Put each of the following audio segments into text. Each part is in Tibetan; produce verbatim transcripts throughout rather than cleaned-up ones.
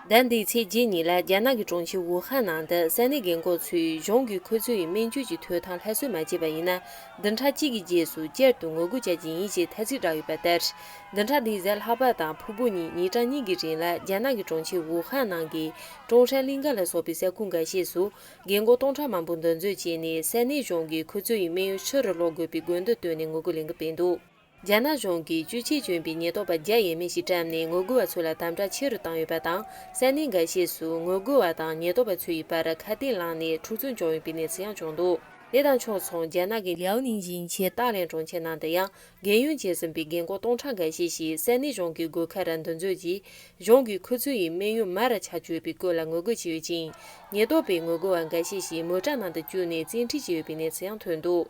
ཟླ་འདིའི་ཚེས་བརྒྱད་ཉིན་ལ་རྒྱ་ནག་གི་གྲོང་ཁྱེར་ཝུ་ཧན་ནང་དུ་ས་གནས་རྒན་གོག་ཚོས་གཞུང་གིས་ཁོ་ཚོ་ཡི་སྨན་བཅོས་ཀྱི་ཐོབ་ཐང་སླར་གསོ་མ་བྱས་པ་ཡིན་ན། བདུན་ཕྲག་གཅིག་གི་རྗེས་སུ་བསྐྱར་དུ་ངོ་རྒོལ་བྱ་རྒྱུ་ཡིན་ཞེས་ཐ་ཚིག་བསྒྲགས་ཡོད་པ་ལྟར། བདུན་ཕྲག་འདིའི་གཟའ་ལྷག་པ་དང་ཕུར་བུ་གཉིས་ཉིན་གྲངས་གཉིས་ཀྱི་རིང་ལ་རྒྱ་ནག་གི་གྲོང་ཁྱེར་ཝུ་ཧན་ནང་གི་ཀྲུང་ཧྲན་གླིང་ག་ལ་སོགས་པའི་ས་ཁུལ་འགའ་ཤས་སུ་རྒན་གོག་སྟོང་ཕྲག་མང་པོ་འདུ་འཛོམས་བྱས་ནས་ས་གནས་གཞུང་གིས་ཁོ་ཚོ་ཡི་སྨན་གཡོག་ཕྱིར་རུ་སློག་དགོས་པའི་དགོས་འདུན་བཏོན་ནས་ངོ་རྒོལ་ལས་འགུལ་སྤེལ་འདུག་རྒྱ་ནག་གཞུང་གིས་སྤྱོད་ཆས་གྱོན་པའི་ཉེན་རྟོག་པ་བརྒྱ་ཡས་མས་ཤིག་བཀྲམ་ནས་ངོ་རྒོལ་བ་ཚོ་ལ་དམ་དྲག་ཆེ་རུ་བཏང་ཡོད་པ་དང་། ས་གནས་འགའ་ཤས་སུ་ངོ་རྒོལ་བ་དང་ཉེན་རྟོག་པ་ཚོ་ཡི་བར་ཁ་གཏད་ལངས་ནས་འཁྲུག་རྩོད་བྱུང་ཡོད་པའི་གནས་ཚུལ་ཡང་བྱུང་འདུག་དེ་དང་ཕྱོགས་མཚུངས། རྒྱ་ནག་གི་ལིའུ་ནིང་ཞིང་ཆེན་ཏཱ་ལེན་གྲོང་ཁྱེར་ནང་དུ་ཡང་རྒན་ཡོལ་བྱས་ཟིན་པའི་རྒན་གོག་སྟོང་ཕྲག་འགའ་ཤས་ཤིག་ས་གནས་གཞུང་གི་སྒོ་ཁར་འདུ་འཛོམས་ཀྱིས། གཞུང་གིས་ཁོ་ཚོ་ཡི་སྨན་གཡོག་མར་ཆ་བཅུག་པའི་སྐོར་ལ་ངོ་རྒོལ་བྱས་ཡོད་ཅིང་། ཉེན་རྟོག་པས་ངོ་རྒོལ་བ་འགའ་ཤས་ཤིག་མོ་ཊ་ནང་དུ་བཅུག་ནས་བཙན་ཁྲིད་བྱས་ཡོད་པའི་གནས་ཚུལ་ཡང་ཐོན་འདུག་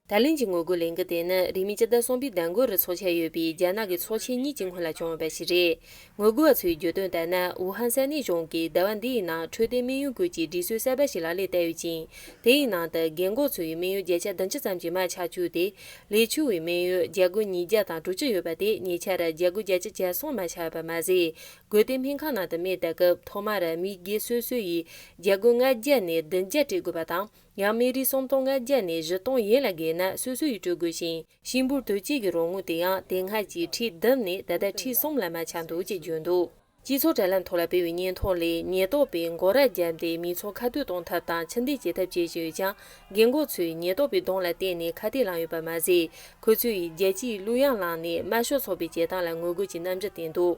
ད་ལན་གྱི་ངོ་རྒོལ་ལས་འགུལ་དེ་ནི་རིང་མིན་སྤྱི་ཟླ་གསུམ་པའི་ཟླ་འགོ་རུ་འཚོགས་འཆར་ཡོད་པའི་རྒྱ་ནག་གི་ཚོགས་ཆེན་གཉིས་ཀྱི་སྔོན་ལ་བྱུང་ཡོད་པ་ཞིག་རེད། ངོ་རྒོལ་བ་ཚོའི་བརྗོད་དོན་ལྟར་ན། ཝུ་ཧན་ས་གནས་གཞུང་གིས་ཟླ་བ་འདིའི་ནང་འཕྲོད་བསྟེན་སྨན་གཡོག་ཀུན་གྱི་སྒྲིག་སྲོལ་གསར་པ་ཞིག་ལག་ལེན་བསྟར་ཡོད་ཅིང་། དེའི་ནང་དུ་རྒན་གོག་ཚོའི་སྨན་གཡོག་བརྒྱ་ཆ་བདུན་ཅུ་ཙམ་གྱིས་མར་ཆ་བཅུག་སྟེ། ལས་བྱེད་པའི་སྨན་གཡོག་བརྒྱ་དགུ་ཉིས་བརྒྱ་དང་དྲུག་ཅུ་ཡོད་པ་དེ་ཉེ་ཆར་བརྒྱ་དགུ་བརྒྱ་ཆ་གྱ་གསུམ་མར་ཆག་ཡོད་པ་མ་ཟད། དགོས་དོན་སྨན་ཁང་ནང་དུ་སྨན་བསྟར་སྐབས་ཐོག་མར་མི་སྒེར་སོ་སོ་ཡིས་བརྒྱ་དགུ་ལྔ་བརྒྱ་ནས་བདུན་བརྒྱ་སྤྲད་དགོས་པ་དང་། ཡང་སྨན་རིགས་སུམ་སྟོང་ལྔ་བརྒྱ་ནས་བཞི་སྟོང་ཡན་ལ་བརྒལ་ན་སོ་སོ་ཡིས་སྤྲོད་དགོས་ཤིང་། ཤིང་ཕོར་དུས་གཅིག་གི་རོགས་དངུལ་དེ་ཡང་དེ་སྔ་གྱི་ཁྲི་བདུན་ནས་ད་ལྟ་ཁྲི་གསུམ་ལ་མར་ཆག་འདུག་ཅེས་བརྗོད་འདུག་སྤྱི་ཚོགས་དྲ་ལམ་ཐོག་ལ་སྤེལ་བའི་བརྙན་ཐུང་ལས། ཉེན་རྟོག་པས་འགོག་ར་བརྒྱབ་སྟེ་མི་ཚོགས་ཁ་གཏད་གཏོང་ཐབས་དང་ཕྱིར་འཐེན་བྱེད་ཐབས་བྱེད་བཞིན་ཡོད་ཀྱང་། རྒན་གོག་ཚོས་ཉེན་རྟོག་པའི་གདོང་ལ་བལྟས་ནས་ཁ་གཏད་ལངས་ཡོད་པ་མ་ཟད། ཁོ་ཚོས་རྒྱལ་སྤྱིའི་གླུ་དབྱངས་བླངས་ནས་དམར་ཤོག་ཚོགས་པའི་བྱེད་སྟངས་ལ་ངོ་རྒོལ་གྱི་རྣམ་འགྱུར་བསྟན་འདུག་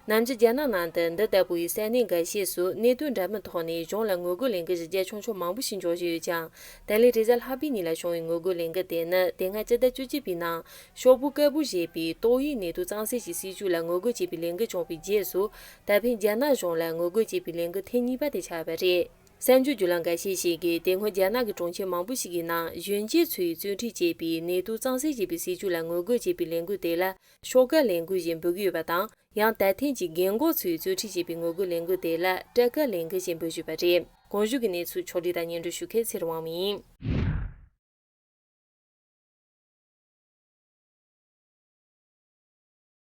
ནམ་རྒྱུན་རྒྱ་ནག་ནང་དུ་འདི་ལྟ་བུའི་ས་གནས་འགའ་ཤས་སུ་གནད་དོན་འདྲ་མིན་ཐོག་ནས་གཞུང་ལ་ངོ་རྒོལ་ལས་འགུལ་ཞིག་རྒྱ་ཆུང་ཆུང་མང་པོ་ཞིག་འབྱུང་བཞིན་ཡོད་ཀྱང་། ད་ལན་རེས་གཟའ་ལྷག་པའི་ཉིན་ལ་བྱུང་བའི་ངོ་རྒོལ་ལས་འགུལ་དེ་ནི་དེ་སྔ་སྤྱི་ཟླ་བཅུ་གཅིག་པའི་ནང་ཤོག་བུ་དཀར་པོ་ཞེས་པའི་ཏོག་དབྱིབས་ནད་དུག་གཙང་སེལ་གྱི་སྲིད་ཇུས་ལ་ངོ་རྒོལ་བྱས་པའི་ལས་འགུལ་བྱུང་བའི་རྗེས་སུ། ད་ཕན་རྒྱ་ནག་གཞུང་ལ་ངོ་རྒོལ་བྱས་པའི་ལས་འགུལ་ཐེངས་གཉིས་པ་དེ་ཆགས་པ་རེད། གསར་འགྱུར་བརྒྱུད་ལམ་འགའ་ཤས་ཤིག་གིས་དེ་སྔོན་རྒྱ་ནག་གི་གྲོང་ཁྱེར་མང་པོ་ཞིག་གི་ནང་གཞོན་སྐྱེས་ཚོས་བཙན་ཁྲིད་བྱས་པའི་ནད་དུག་གཙང་སེལ་བྱེད་པའི་སྲིད་ཇུས་ལ་ངོ་རྒོལ་བྱེད་པའི་ལས་འགུལ་དེ་ལ་ཤོག་དཀར་ལས་འགུལ་ཞེས་འབོད་ཀྱི་ཡོད་པ་དང་། ཡང་ད་ཐེངས་ཀྱི་རྒན་གོག་ཚོས་བཙན་ཁྲིད་བྱས་པའི་ངོ་རྒོལ་ལས་འགུལ་དེ་ལ་སྤྲ་དཀར་ལས་འགུལ་ཞེས་འབོད་བཞིན་པ་རེད། གོང་ཞུས་ཀྱི་གནས་ཚུལ་ཕྱོགས་སྒྲིག་དང་སྙན་སྒྲོན་ཞུ་མཁན་ཚེ་རིང་དབང་མོ་ཡིན།